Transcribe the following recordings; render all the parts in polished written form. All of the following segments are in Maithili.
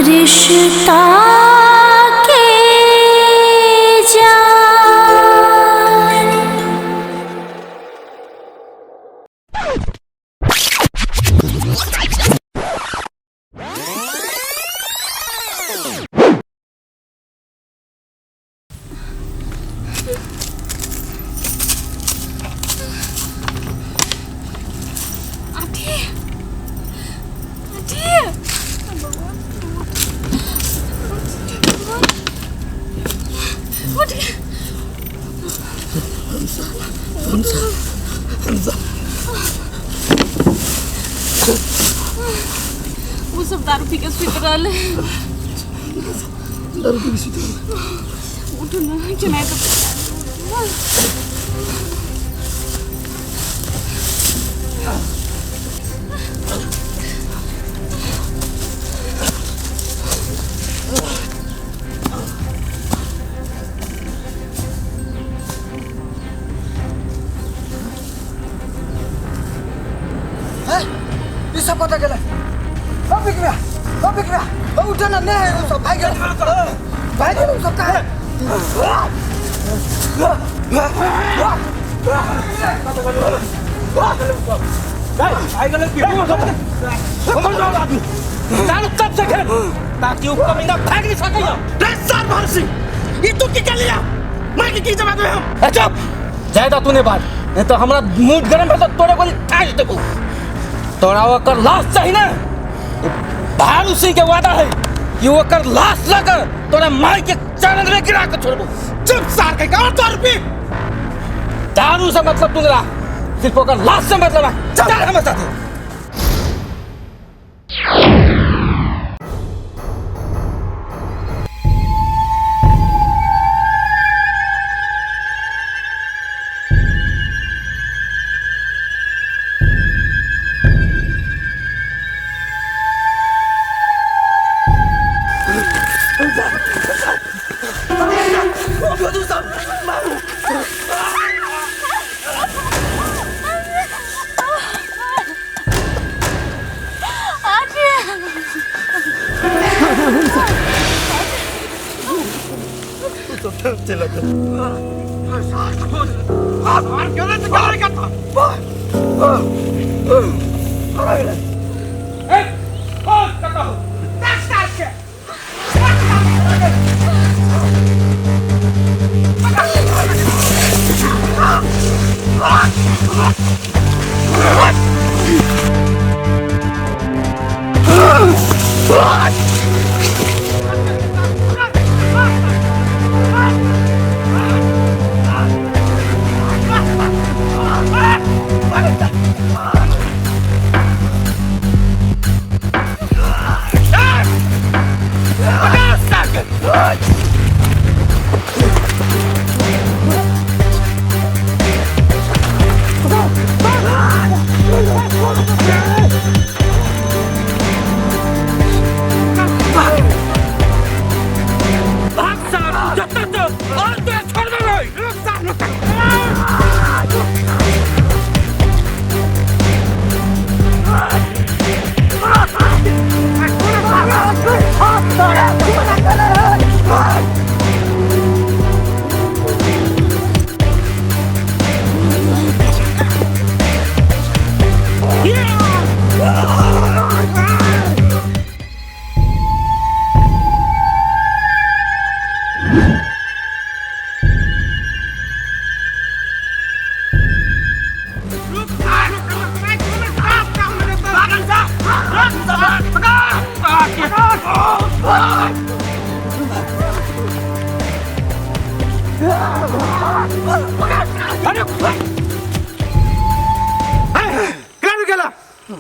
रिश्ता के जान। आठी आठी उठ वो सब दारू पी के सुत रहले। दारू पी के सुत रहले। उठू ना कि नहीं तो ई सब कतऽ गेलै? ओ बिकरा, ओ बिकरा, ओ उठे ना, नहि ओ सब भागि गेल, भागि गेल ओ सब कहाँ? चालू कब से खेल ताकि ऊ कमीना भाग नहीं सकैया। रे सार भार सिंह, ई तू की कर लिया? मार के की जमा दे हम। ए चुप, जायदा तूने बात नहीं तो हमरा मूड गरम भेल तो तोरे गोली ठास देबो। तोरा ओकर लाश चाही ना? भारू सिंह के वादा है कि ओकर लाश लकर तोरा मार के चरण में गिरा के छोड़बो। चुप सार के और तोर पी दारू से मतलब तू रहा, सिर्फ ओकर लाश से मतलब है। चल हमर साथे।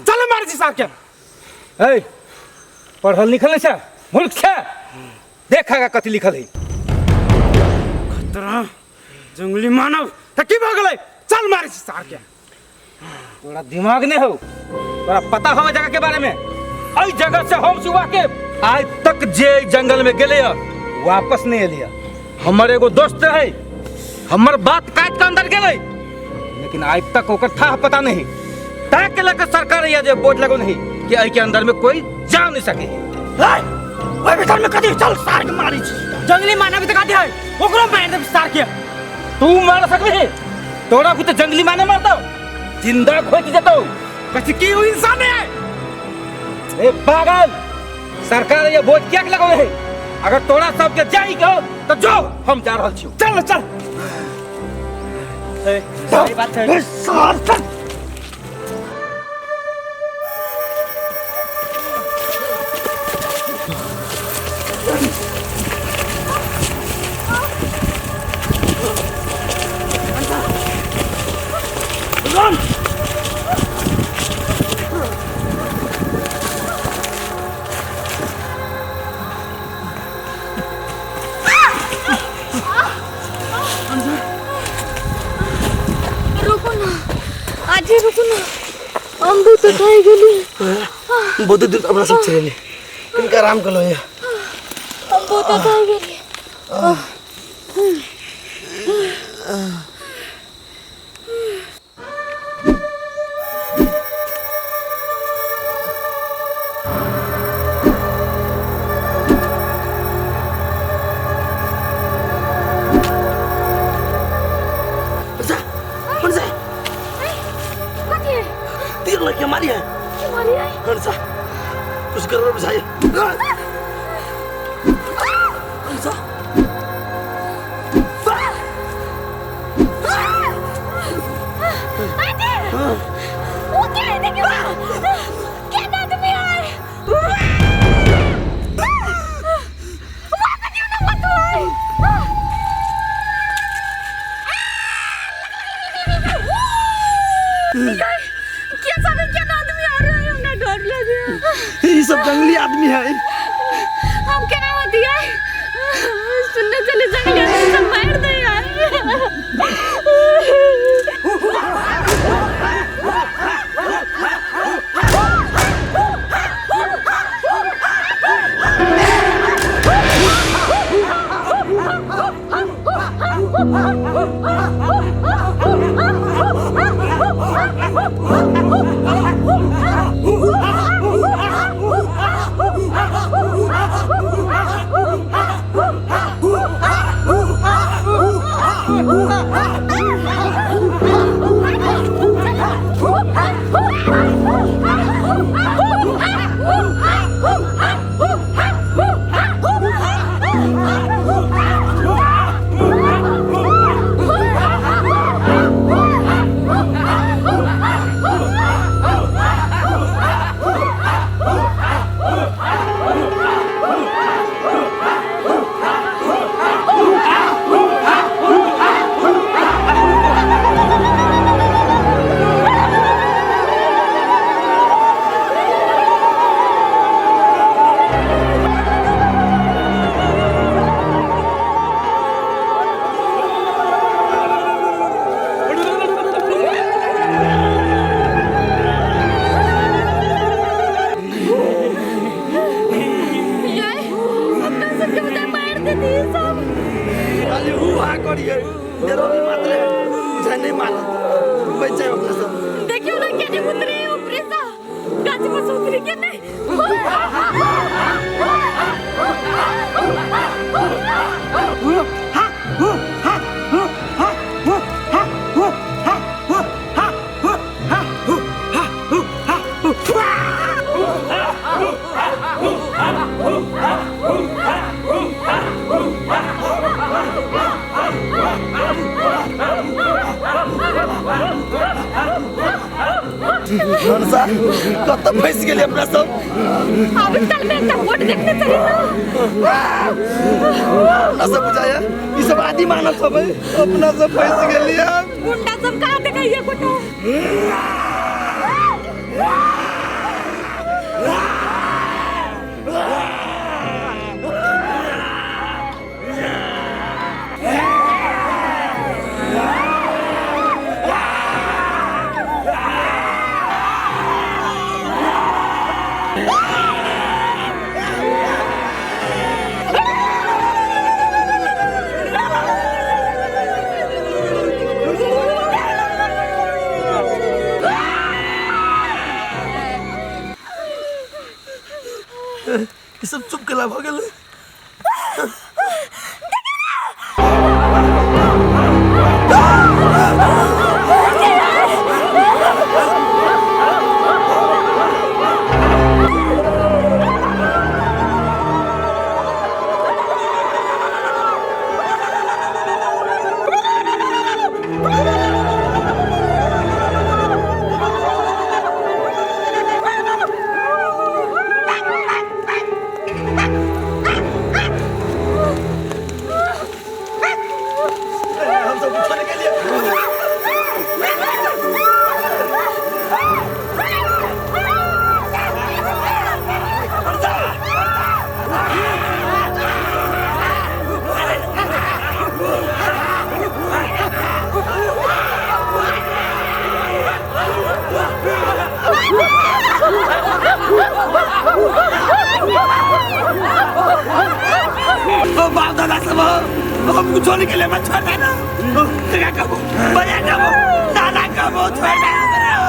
चल मार छी साहब के। ए पढ़ल लिखल नहीं छै, मूर्ख छै, देखेगा कथी लिखल है। खतरा जंगली मानव त की भऽ गेलै? चल मारे छी सार के। तोरा दिमाग नहीं हो, तोरा पता हो जगह के बारे में? एहि जगह से हम सुबह के आज तक जे एहि जंगल में गेले वापस नहीं एलिए। हमर एगो दोस्त रहे, हमर बात काट के अंदर गेलै, लेकिन आज तक ओकर था पता नहीं। ताके लेकर सरकार या जे बोर्ड लगो नहीं कि एहि के अंदर में कोई जा नहीं सके। ओहि भीतर में कथी चल सार के मारै छी जंगली मानव तऽ कथी है ओकरो मारि देब सार के तू मार सकबी तोरा भी तो जंगली माने मारतौ जिंदा खोज जेतौ कथी की उ इंसान है ए पागल सरकार ये बोझ किया लगौले है अगर तोरा सबके जाई के हो तो जो हम जा रहल छी चल चल ए सही बात है सार चल Run! रुकू ना आजी रुकू ना हम भी तो खाई गेली बहुत दूर अपना सब चले कनिक आराम कर लो यहाँ हम बहुत खाई गेली मनसा कथी है तीर लग के मारी है की मारी है मनसा कुछ गड़बड़ बुझाइए मनसा आजी वो क्या है देखियो केना आदमी है वो कथी ना मत है क्या सारे केना आदमी आ रहा है हमरा डर लगे ये सब जंगली आदमी है हम केना होती है सुनने चले जंगली आदमी सब मार दे यार ये अपना सबके बता मार देती है सब खाली हु हा करिए जरा भी मात्र बुझाइ नहीं मानत बच जाए अपना सब देखियो ना केने उतरे ऊपरे सा गाछ पर से उतरे के नहीं मनसा कत फंस गेलियै अपना सब अब कल में एकटा वोट देखने चली ना अपना सब बुझाया ई सब आदि मानव सब है अपना सब फंस गेलियै गुंडा सब कहाँ देखैया कोटा वाला भऽ गेलै। हम सब कुछो नहीं केलिए। ओ बाप दादा सब हम कुछो नहीं केलिए, मैं छोड़ देना। तेरा कबो, बड़ा कबो, दादा कबो, छोड़ देना।